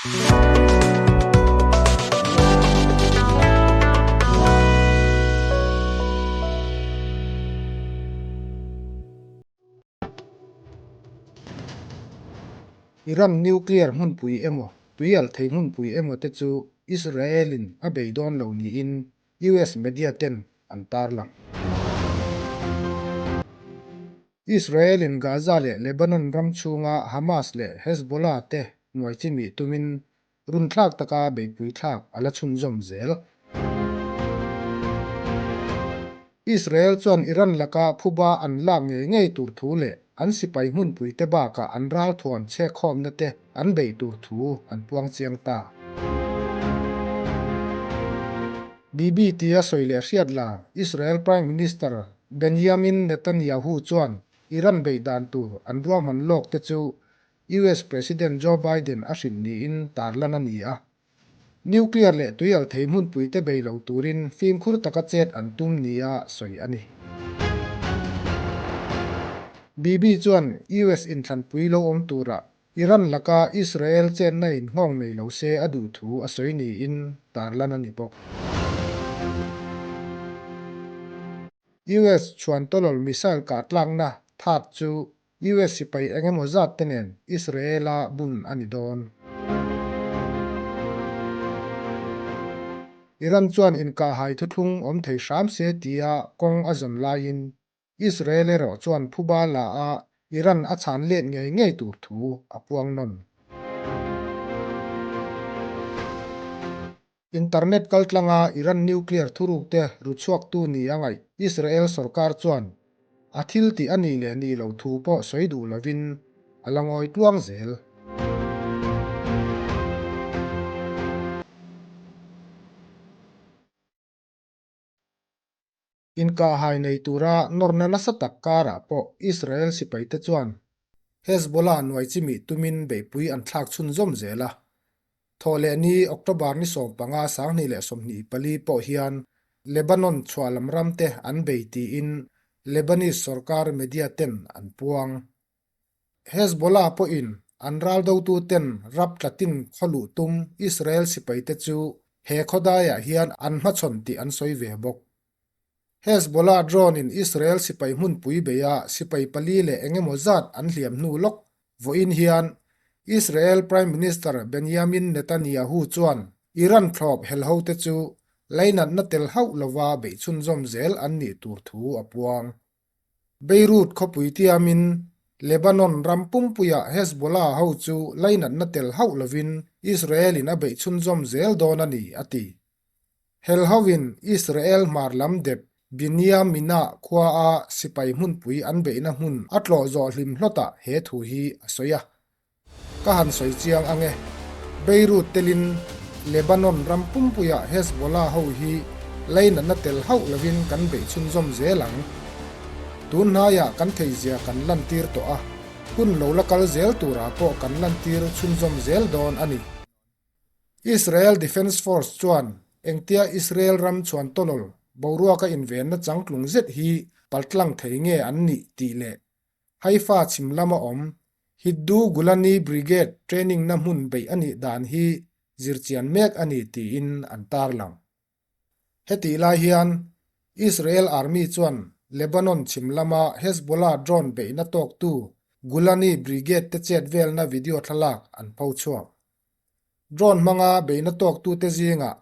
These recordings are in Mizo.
Iran nuclear hmunpui emaw, tuialthei hmunpui emaw te chu Israel-in a bei dawn lo niin US media ten an tarlang. Israel-in Gaza leh Lebanon ram chhunga Hamas leh Hezbollah te hnuai chimih tumin Runthlak taka beihpui thlak a la chhunzawm zel. Israel chuan Iran laka phuba an lak ngei ngei tur thu leh an sipai hmunpuite bakah an ralthuam chhekkhawmna te an beih tur thu an puang chiang ta. Bibi tia sawi leh hriat la, Israel Prime Minister Benjamin Netanyahu chuan Iran beih dan tur an ruahman lawk te chu US President Joe Biden a hrilh niin tarlan a ni a. Nuclear leh tuialthei hmunpuite bei lo turin fimkhur taka chet an tum nia sawi a ni. Bibi chuan US inthlanpui lo awm turah Iran laka Israel chenna in nghawng nei lo se a duh thu a sawi niin tarlan a ni bawk. US chhuan tawlawl missile kah tlakna that chu US sipai eng emaw zat te nen Israel-a bun a ni dawn. Iran chuan inkahhai thuthlung awm thei hram se tia kawng a zawn laiin Israel erawh chuan phuba la a Iran a chhan let ngei ngei tur thu a puang nawn. Internet kaltlanga Iran nuclear thurukte ru chhuaktu ni a ngaih Israel sorkar chuan a thil tih a nih leh nih loh thu pawh sawi duh lovin a la ngawi tluang zel. Inkahhai nei tura nawrna nasa tak karah pawh Israel sipaite chuan Hezbollah nuai chimih tumin beihpui an thlak chhunzawm zel a. Thawhlehni October ni 15 2024 pawh hian Lebanon chhuahlam ramte an bei tiin Lebanese sorkar media ten an puang. Hezbollah pawhin an raldotuten rap tlatin khaw luh tum Israel sipaite chu he khawdaiah hian an hmachhawn tih an sawi ve bawk. Hezbollah drone-in Israel sipai hmunpui beia sipai pali leh eng emaw zat an hliam hnu lawk vawiin hian Israel Prime Minister Benjamin Netanyahu chuan Iran thlawp helhote chu lainatna tel hauh lova beih chhunzawm zel an nih tur thu a puang. Beirut khawpui tiamin Lebanon ram pumpuiah Hezbollah ho chu lainatna tel hauh lovin Israel-in a beih chhunzawm zel dawn a ni, a ti. Hel hoin Israel hmar lam dep Binyamina khuaa sipai hmunpui an beihna hmun a tlawh zawh hlim hlawtah he thu hi a sawi a. Ka han sawi chiang ang e. Beirut telin Lebanon ram pumpuiah Hezbollah ho hi leinatna tel hauh lovin kan beih chhunzawm zel ang. Tun hnaiah kan theizia kan lantir tawh a, hun lo la kal zel turah pawh kan lantir chhunzawm zel dawn a ni. Israel Defence Force chuan engtia Israel ram chhuan tawlawl boruaka invenna changtlung zet hi paltlang thei nge an nih tih leh Haifa chhim lama awm Hiddu Gulani Brigade training na hmun beih a nih dan hi zirchian mek a ni tiin an tarlang. Hetih lai hian Israel Army chuan Lebanon chhim lama Hezbollah drone beihna tawktu Gulani Brigade te chet velna video thlalak an pho chhuak. Drone hmanga beihna tawktute zingah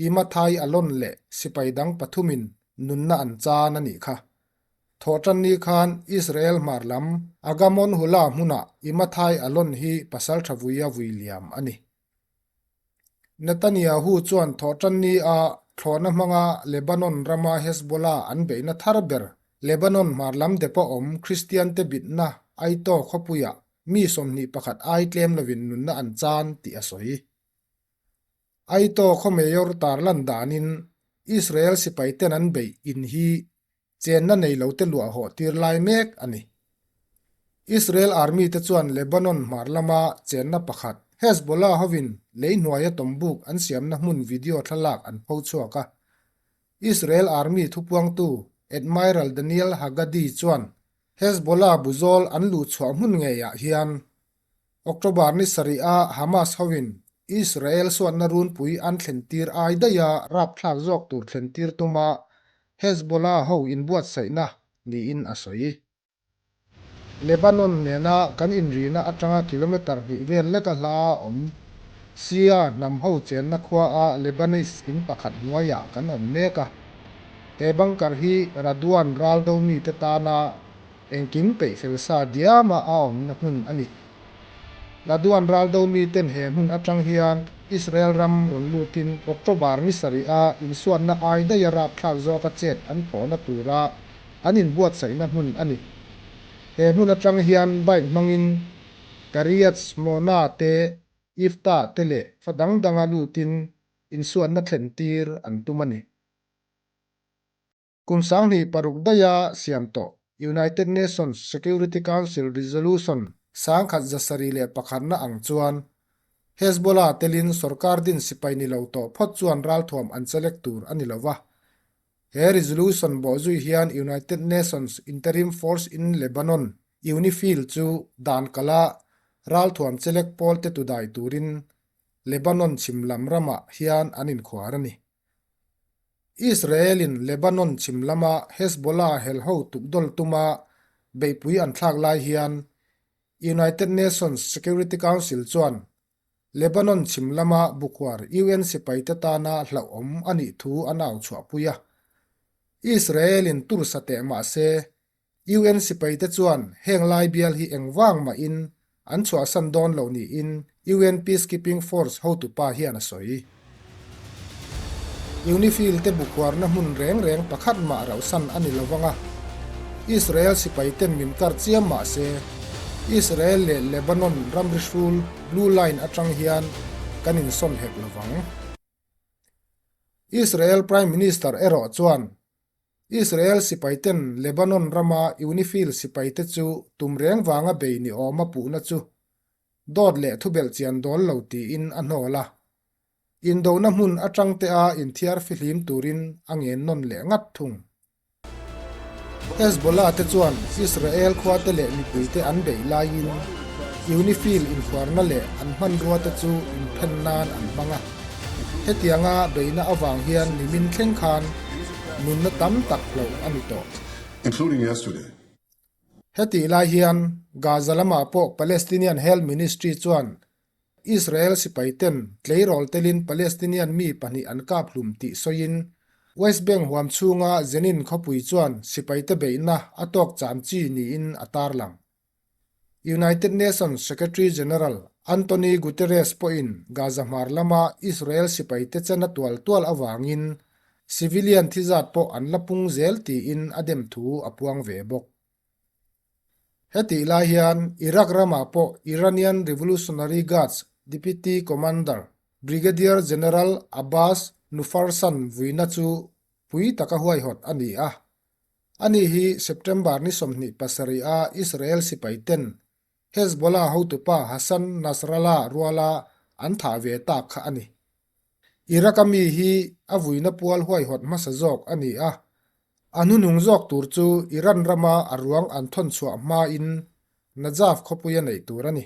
Imathai Alon leh sipai dang pathumin nunna an chan a nih kha. Thawhtanni khan Israel hmar lam Agamon Hula hmunah Imathai Alon hi pasal tha vuia vui liam a ni. Netanyahu chuan thawhtanni a thlawhna hmanga Lebanon rama Hezbollah an beihna thar ber Lebanon hmar lam depa awm Kristian te bitna Aito khawpuiah mi 21 ai tlem lovin nunna an chan tih a sawi. Aito khaw mayor tarlan danin Israel sipaiten an beih in hi chenna nei lote luah hawh tir lai mek a ni. Israel Army te chuan Lebanon hmar lama chenna pakhat Hezbollah hovin lei hnuaia tawmbuk an siamna hmun video thlalak an pho chhuak a. Israel Army thupuangtu Admiral Daniel Hagadi chuan Hezbollah buzawl an luhchhuah hmun ngeiah hian October ni sarih a Hamas hovin. Israel suatna runpui an thlentir ai daiha rapthlak zawk tur thlentir tuma Hezbollah ho inbuatsaihna niin a sawi. Lebanon nena kan inrihna atanga kilometre hnih vel leka hla a awm. Shia hnam ho chenna khuaa Lebanese in pakhat hnuaiah kan awm mek a. He bunker hi Radwan raldo mite tana engkim peih fel sa diama a awmna hmun a ni. Radwan raldo miten he hmun atang hian Israel ram rawn lutin October ni sarih a insuatna ai daiha rapthlak zawka chet an thawhna tura an inbuatsaihna hmun a ni. He hmun atang hian bike hmangin Kiryat Shmona te, Yiftah te leh fa dang danga lutin insuatna thlen tir an tum a ni. Kum 2006 daiha siam tawh United Nations Security Council Resolution 1701 na ang chuan Hezbollah telin sorkar din sipai ni lo tawh phawt chuan ralthuam an chelek tur a ni lo va. He resolution bawhzui hian United Nations Interim Force in Lebanon, UNIFIL, chu dan kala ralthuam chelek pawlte tudai turin Lebanon chhim lam ramah hian an inkhuar a ni. Israel-in Lebanon chhim lama Hezbollah helho tukdawl tuma beihpui an thlak lai hian United Nations Security Council chuan Lebanon chhim lama bukhuar UN sipaite tana hlauhawm a nih thu an au chhuahpui a. Israel-in tur sa teh mah se, UN sipaite chuan heng lai bial hi engvang mahin an chhuahsan dawn lo niin UN Peacekeeping Force hotupa hian a sawi. UNIFIL te bukhuarna hmun reng reng pakhat mah rauhsan a ni lo vang a, Israel sipaiten min kar chiam mah se, Israel leh Lebanon ramri hrul Blue Line atang hian kan insawn hek lo vang. Israel Prime Minister erawh chuan Israel sipaiten Lebanon rama UNIFIL sipaite chu tum reng vanga bei ni awma puhna chu dawt leh thubelh chian dawl lo tiin a hnawl a. Indona hmun atang te a inthiar fihlim turin a ngen nawn leh ngat thung. Hezbollah te chuan Israel khuate leh mipuite an beih laiin UNIFIL inkhuarna leh an hmanrua te chu inphen nan an hmang a. Hetianga beihna avang hian nimin thleng khan nunna tam tak hloh a ni tawh. Including yesterday. Hetih lai hian Gaza lamah pawh Palestinian Health Ministry chuan Israel sipaiten tleirawl telin Palestinian mi pahnih an kap hlum tih sawiin West Bank huam chhunga Jenin khawpui chuan sipaite beihna a tawk cham chi niin a tarlang. United Nations Secretary General Antony Guterres pawhin Gaza hmar lama Israel sipaite chen a tual tual avangin civilian thi zat pawh an la pung zel tiin a dem thu a puang ve bawk. Hetih lai hian Iraq ramah pawh Iranian Revolutionary Guards Deputy Commander Brigadier General Abbas Nufarsan vuina chu pui taka huaihawt a ni a. Ani hi September ni 27 a Israel sipai ten Hezbollah hotupa Hassan Nasrallah ruala an thah ve tak kha a ni. Iraq-a mi hi a vuina pual huaihawt hmasa zawk a ni a, a hnuhnung zawk tur chu Iran rama a ruang an thawn chhuah hmain Najaf khawpuia neih tur a ni.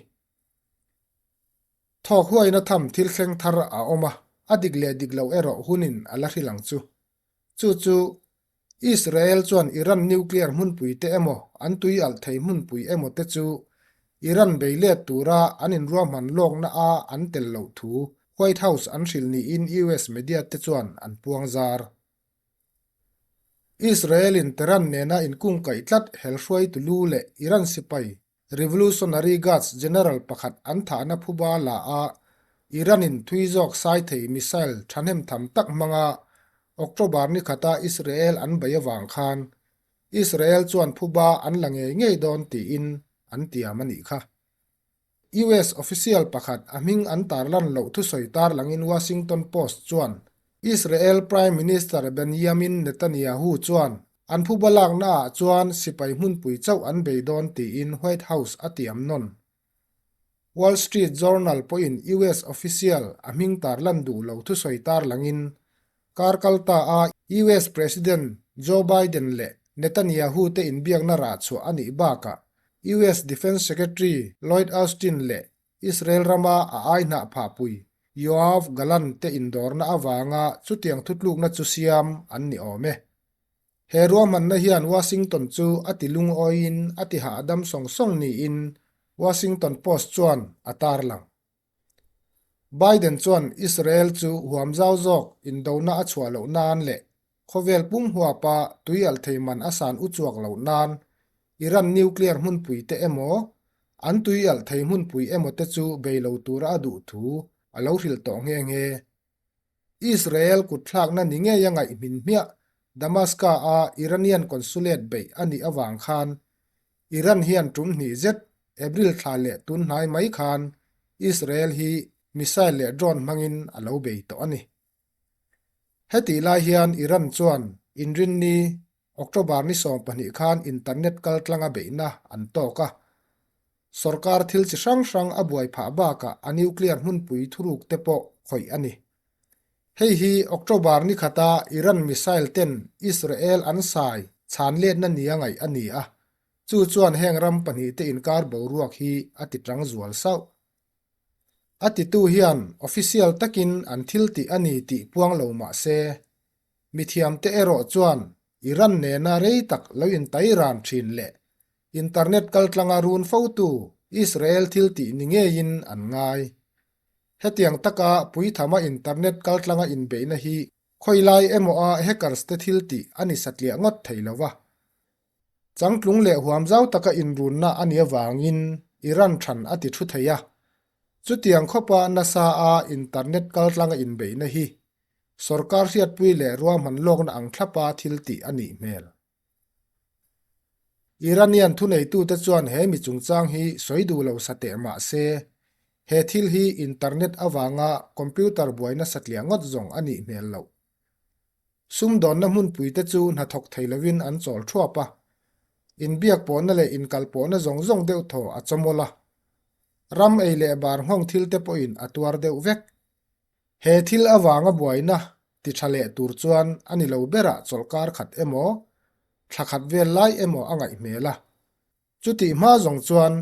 Thawk huaina tham thil thleng thar a awm a, a dik leh dik loh erawh hunin a la hrilh ang chu. Chu chu Israel chuan Iran nuclear hmunpui te emaw an tui alh thei hmunpui emaw te chu Iran bei let tura an inruahman lawkna a an tel loh thu White House an hrilh niin US media te chuan an puang zar. Israel in Tehran nena inkungkaih tlat helhruaitu lu leh Iran sipai Revolutionary Guards General pakhat an thahna phuba la a, Iran-in thui zawk sai thei missile thahnem tham tak hmanga October ni khata Israel an bei avang khan Israel chuan phuba an la ngei ngei dawn tiin an tiam a nih kha. US official pakhat a hming an tarlan loh thusawi tarlangin Washington Post chuan Israel Prime Minister Benjamin Netanyahu chuan An phuba laknaah chuan sipai hmunpui chauh an bei dawn tiin White House a tiam nawn. Wall Street Journal pawhin US official a hming tarlan duh lo thusawi tarlangin kar kal ta a US President Joe Biden leh Netanyahu te inbiakna rah chhuah a nih bakah US Defence Secretary Lloyd Austin leh Israel rama a ai hnah phahpui. Yoav Gallant te indawrna avanga chutiang thutlukna chu siam an ni awm e. He ruahmanna hian Washington chu a ti lungawiin a ti hahdam sawng sawng niin Washington Post chuan a tarlang. Biden chuan Israel chu huam zau zawk indona a chhuah loh nan leh khawvel pum huapa tui alh thei man a san uchuak loh nan Iran nuclear hmunpui te emaw, an tui alh thei hmunpui emaw te chu bei lo tura a duh thu a lo hrilh tawh nghe nghe. Israel kutthlakna ni ngei a ngaih hmin hmiah Damasca-a Iranian consulate beih a nih avang khan Iran hian tum hnih zet April thla leh tun hnai mai khan Israel hi missile leh drone hmangin a lo bei tawh a ni. Hetih lai hian Iran chuan Inrinni October ni 12 khan internet kaltlanga beihna an tawk a, sorkar thil chi hrang hrang a buai phah bakah a nuclear hmunpui thuruk te pawh khawih a ni. Hei hi October ni khata Iran missile ten Israel an sai chhan letna nia ngaih a ni a, chu chuan heng ram pahnihte inkar boruak hi a ti tang zual sauh. A titu hian official takin an thil tih a ni tih puang lo mah se, Mithiamte erawh chuan Iran nena rei tak lo intairan thin leh internet kaltlanga run fotu Israel thil tih ni ngeiin an ngai. Hetiang taka puithama internet kaltlanga inbeihna hi khawilai emaw a hackers te thil tih a ni satliah ngawt thei lo va. Changtlung leh huamzau taka inrunna a nih avangin Iran than a ti thu thei a. Chutiang khawpa nasa a internet kaltlanga inbeihna hi Sorkar hriatpui leh ruahman lawkna ang thlapa thil tih a nih hmel. Iranian thuneitute chuan he mi chungchang hi sawi duh lo sa teh mah se, he thil hi internet avanga computer buaina satliah ngawt zawng a nih hmel loh. Sumdawnna hmunpuite chu hnathawk thei lovin an chawl thuap a, inbiak pawhna leh inkalpawhna zawng zawng deuh thaw a chawmawlh a. Ram ei leh bar nghawng thilte pawhin a tuar deuh vek. He thil avanga buaina ti tha leh tur chuan a ni lo berah chawlhkar khat emaw, thla khat vel lai emaw a ngaih hmel a. Chutih hma zawng chuan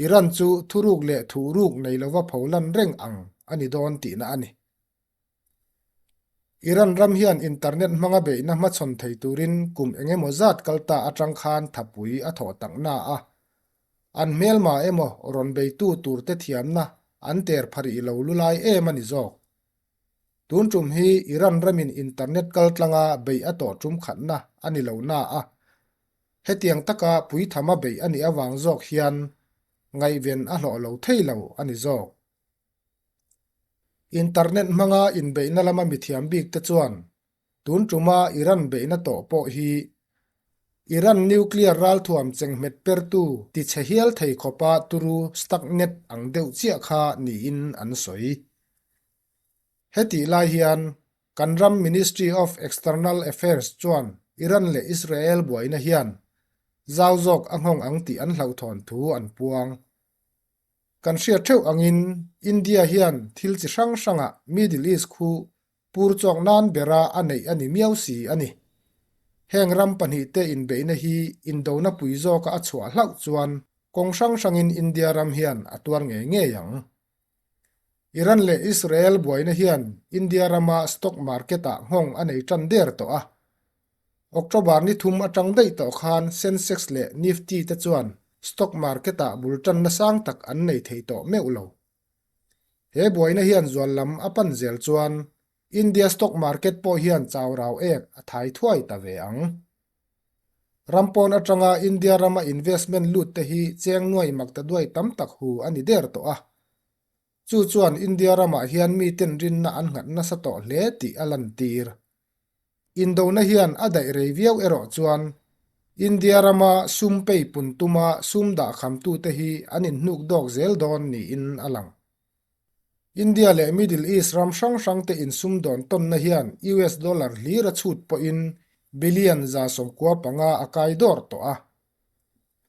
Iran chu thuruk leh thuhruk nei lova pholan reng ang a ni dawn tihna a ni. Iran ram hian internet hmanga beihna hmachhawn thei turin kum eng emaw zat kal ta atang khan thapui a thawh takna a. An hmelma emaw rawn beitu turte thiamna an ter pharih lo lu lai em a ni zawk. Tun tum hi Iran ramin internet kaltlanga beih a tawh tum khatna a ni lo na a, hetiang taka puithama beih a nih avang zawk hian ngaihven a hlawh lo thei lo a ni zawk. Internet hmanga inbeihna lama mithiam bik te chuan Tun tuma Iran beihna tawh pawh hi Iran nuclear ralthuam chengmet pertu ti chhe hial thei khawpa turu Stuxnet ang deuh chiah kha niin an sawi. Hetih lai hian kan ram Ministry of External Affairs chuan Iran leh Israel buaina hian zau zawk a nghawng ang tih an hlauhthawn thu an puang. Kan hriat theuh angin India hian thil chi hrang hrangah Middle East khu pur chawk nan bera a neih a ni miau si a ni. Heng ram pahnihte inbeihna hi indona pui zawka a chhuah hlauh chuan kawng hrang hrangin India ram hian a tuar ngei ngei ang. Iran leh Israel buaina hian India rama stock market-ah nghawng a nei tan der tawh a. October ni thum atang daih tawh khan Sensex leh Nifty te chuan stock market-ah bul tanna sang tak an nei thei tawh meuh lo. He buaina hian zual lam a pan zel chuan India stock market pawh hian chau rau ek a thai thuai ta ve ang. Ram pawn atanga India rama investment lut te hi cheng nuai mak ta duai tam tak hu a ni der tawh a. Chu chuan India ramah hian miten rinna an nghat nasa tawh hle tih a lantir. Indona hian a daih rei viau erawh chuan India rama sum pei pun tuma sum dah khamtute hi an inhnuk dawk zel dawn niin a lang. India leh Middle East ram hrang hrangte insumdawn tawnna hian US dollar hlir a chhut pawhin billion 95 a kai dawr tawh a.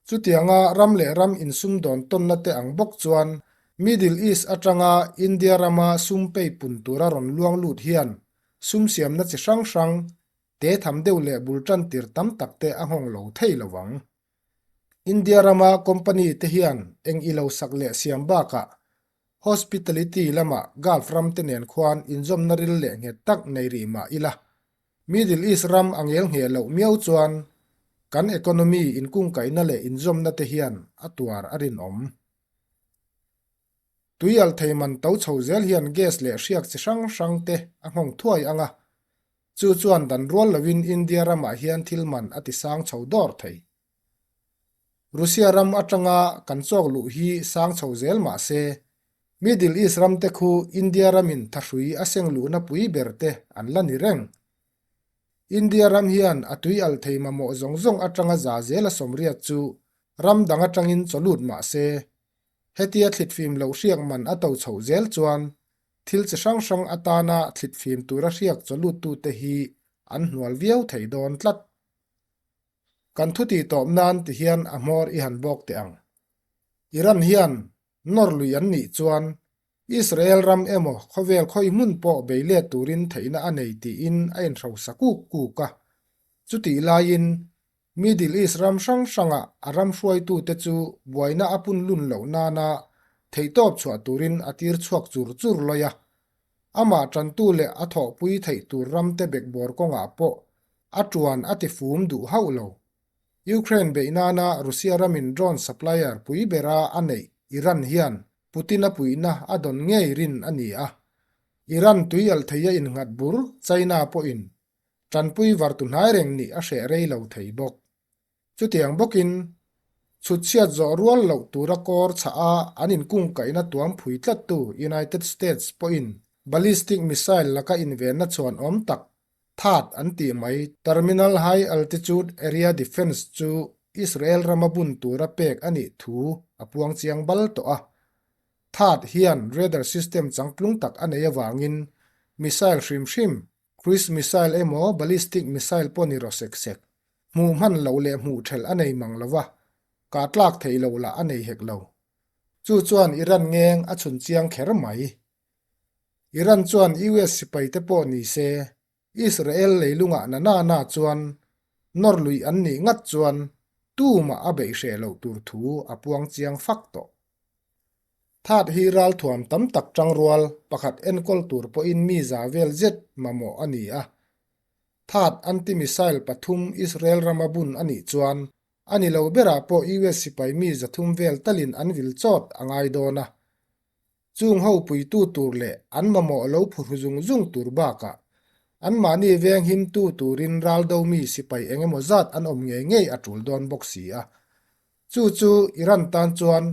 Chutianga ram leh ram insumdawn tawnna te ang bawk chuan Middle East atanga India rama sum pei pun tura rawn luang lut hian sum siamna chi hrang hrang, te tham deuh leh bul tan tir tam tak te a nghawng lo thei lo ang. India rama company te hian eng i lo sak leh siam bakah. Hospitality lamah Gulf ram te nen khuan inzawmna ril leh nghet tak nei rih mah ila, Middle East ram a ngel ngheh loh miau chuan kan economy inkungkaihna leh inzawmna te hian a tuar a rinawm. Tui alh thei man to chho zel hian gas leh hriak chi hrang hrang te a nghawng thuai ang a, chu chuan dan rual loin India ramah hian thil man a ti sang chho dawr thei. Russia ram atanga kan chawk luh hi sang chho zel mah se, Middle East ram te khu India ramin thahrui a seng luhna pui ber te an la ni reng. India ram hian a tui alh thei mamawh zawng zawng atanga za zel a sawmriat chu ram dang atangin chaw lut mah se, Hetia thlitfim loh hriak man a to chhoh zel chuan thil chi hrang hrang atana thlitfim tura hriak chawluttute hi an hnual viau thei dawn tlat. Kan thu tih tawp nan ti hian a hmawr i han bawk teh ang. Iran hian nawr lui an nih chuan Israel ram emaw khawvel khawi hmun pawh bei let turin theihna a nei tiin a inhrosa kuk kuk a. Chutih laiin Middle East ram hrang hrangah a ram hruaitute chu buaina a pun lun loh nana theihtawp chhuah turin a tir chhuak chur chur lawi a. Amah tantu leh a thawhpui theih tur ramte bekbawr kawngah pawh a tuan a ti fum duh hauh lo. Ukraine beih nana Russia ramin drone supplier pui bera a neih Iran hian Putin-a puihna a dawn ngei rin a ni a. Iran tui alh theia innghat bur China pawhin Tanpui vartu hnai reng nih a hreh rei lo thei bawk. Chutiang bawkin, chhutchhiat zawh rual loh tura kawr chhah a an inkungkaihna tuam phui tlattu United States pawhin ballistic missile laka invenna chhuan awm tak THAAD an tih mai Terminal High Altitude Area Defense chu Israel rama bun tura pek a nih thu a puang chiang bal tawh a. THAAD hian radar system changtlung tak a nei avangin missile hrim hrim Cruise missile emaw ballistic missile pawh ni rawh sek sek. Hmuh hman loh leh hmuh thelh a nei mang lo va, kah tlak theih loh lah a nei hek lo. Chu chuan Iran ngeng a chhun chiang kher mai. Iran chuan US sipai te pawh ni se, Israel leilungah na na na chuan nawr luih an nih ngat chuan tumah a beih hreh loh tur thu a puang chiang fak tawh. That hi ralthuam tam tak tangrual pakhat enkawl tur pawhin mi za vel zet mamawh a ni a. That anti-missile pathum Israel rama bun a nih chuan a ni lo berah pawh US sipai mi 300 vel talin an vil chawt a ngai dawn a. Chung ho puitu tur leh an mamawh lo phuhru zung zung tur bakah anmahni veng himtu turin raldo mi sipai eng emaw zat an awm ngei ngei a tul dawn bawk si a. Chu chu Iran tan chuan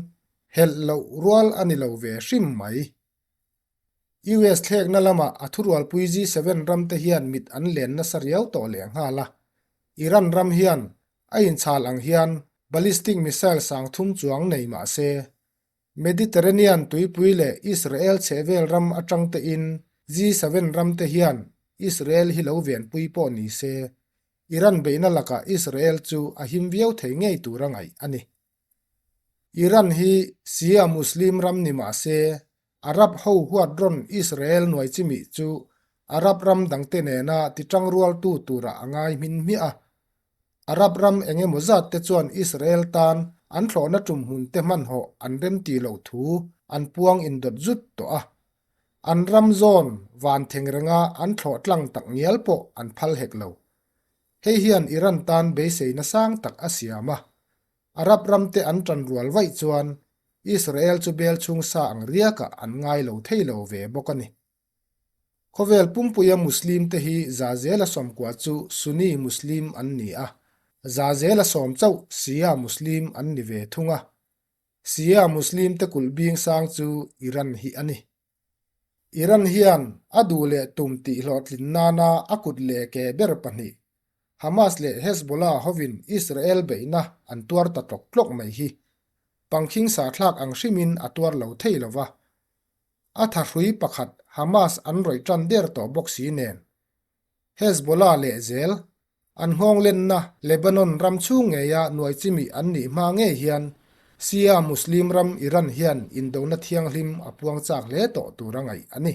helh loh rual a ni lo ve hrim mai. US thlekna lamah a thurualpui G7 ramte hian mit an len nasa riau tawh lehnghal a. Iran ram hian a inchhal ang hian ballistic missile 3000 chuang nei mah se, Mediterranean tuipui leh Israel chhehvel ram atang tein G7 ramte hian Israel hi lo venpui pawh ni se, Iran beihna lakah Israel chu a him viau thei ngei tura ngaih a ni. Iran hi Shia Muslim ram ni mah se, Arab ho huat rawn Israel nuai chimih chu Arab ram dangte nena titangrualtu turah a ngai hmin hmiah a. Arab ram eng emaw zat te chuan Israel tan an thlawhna tum hmun te hmanhawh an remti loh thu an puang indawt zut tawh a. An ram zawn van theng renga an thlawh tlang tak ngial pawh an phal hek lo. Hei hian Iran tan beiseina sang tak a siam a. Arab ramte an tan rual vaih chuan Israel chu bel chhung sa ang riakah an ngai lo thei lo ve bawk a ni. Khawvel pumpuia Muslim te hi Zazela sawmkua chu Sunni Muslim an ni a, Zazela sawm chauh Shia Muslim an ni ve thung a. Shia Muslim te kulh bing sang chu Iran hi a ni. Iran hian a duh leh tum tih hlawhtlin nana a kut leh ke ber pahnih, Hamas leh Hezbollah hovin Israel beihna an tuar ta tlawk tlawk mai hi pangkhing sahthlak ang hrimin a tuar lo thei lo va. A thahrui pakhat Hamas an rawih tan der tawh bawk si nen, Hezbollah leh zel An nghawng lenna Lebanon ram chhung ngeia nuai chimih an nih hma ngei hian Shia Muslim ram Iran hian indona thianghlim a puang chak hle tawh tura ngaih a ni.